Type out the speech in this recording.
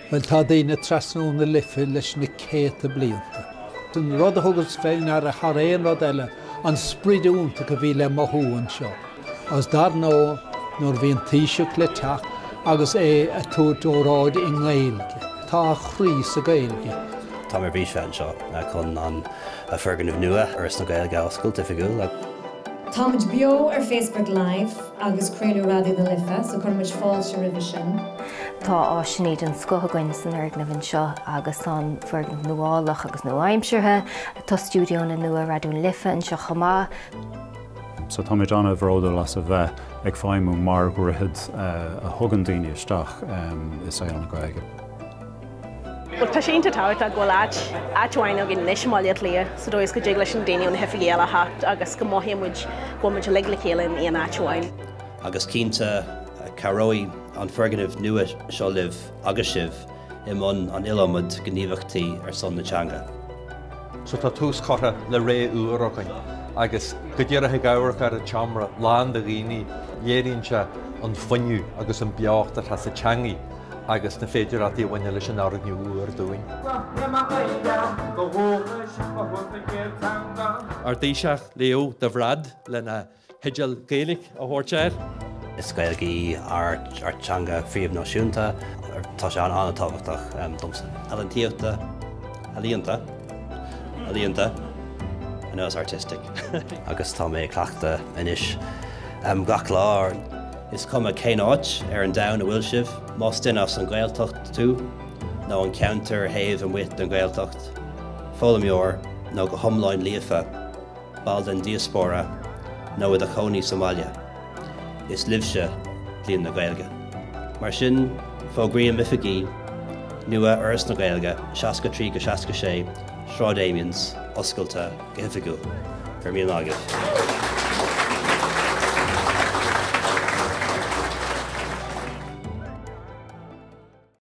Bhuel, tá daoine ag trasnú na Life leis na céadta blianta. An rud a thugas fé ndeara thar aon rud eile, an sprid iontach a bhí le mothú anseo. Agus dar ndóigh, nuair a bhí an Taoiseach le teacht agus é ag tabhairt óráid i nGaeilge. Tá a chroí sa Ghaeilge. Táim ar bís bheith anseo chun an foirgneamh nua Fhoras na Gaeilge a oscailt oifigiúil. Táimid beo ar Facebook Live agus craoladh Raidió na Life, so cuirimid fáilte roimhe sin. Tá áiseanna den scoth againn san fhoirgneamh anseo agus tá an foirgneamh nuálach agus nua-aimseartha. Tá stiúideonna nua Raidió na Life anseo chomh maith. So táimid an-bhródúil as a bheith ag feidhmiú mar dhroichead a thugann daoine isteach i saol na Gaeilge. Bhuel, tá sé iontach tábhachtach go bhfuil áit, áit amháin againn anois i mBaile Átha Cliath sa dóigh is go dtig leis na daoine ó na hoifigí eile theacht agus go mothaíonn muid go bhfuil muid uilig le chéile in aon áit amháin. Agus cinnte, cabhróidh an foirgneamh nua seo libh agus sibh i mbun an iliomad gníomhaíochtaí ar son na teanga. So tá tús curtha le ré úr againn agus go díreach ag amharc ar an tseomra lán de dhaoine, léiríonn sé an fuinneamh agus an beocht atá sa teangaidh. agus na féidearthachtaí a bhaineann leis an fhoirgneamh úr dúinn. Ár dTaoiseach Leo de Bhrad lena theideal Gaeilge a thabhairt air. Is Gaeilge í ár teanga phríomh-náisiúnta. Tá sé an-tábhachtach domsa. Ealaíonta, ealaíonta, ealaíonta, I know it's artistic. Agus tá mé ag cleachtadh anois gach lá. Is cuma cén áit ar an domhan a bhfuil sibh, más duine as an Ghaeltacht tú, nó an ceantar thaobh amuigh den Ghaeltacht, foghlaimeoir nó go hiomlán líofa, ball den diaspóra nó i do chónaí sa mbaile, is libhse Bliain na Gaeilge. Mar sin, fógraím oifigí nua Fhoras na Gaeilge, 63-66 Sráid Amiens, oscailte go hoifigiúil. Go raibh míle maith agaibh.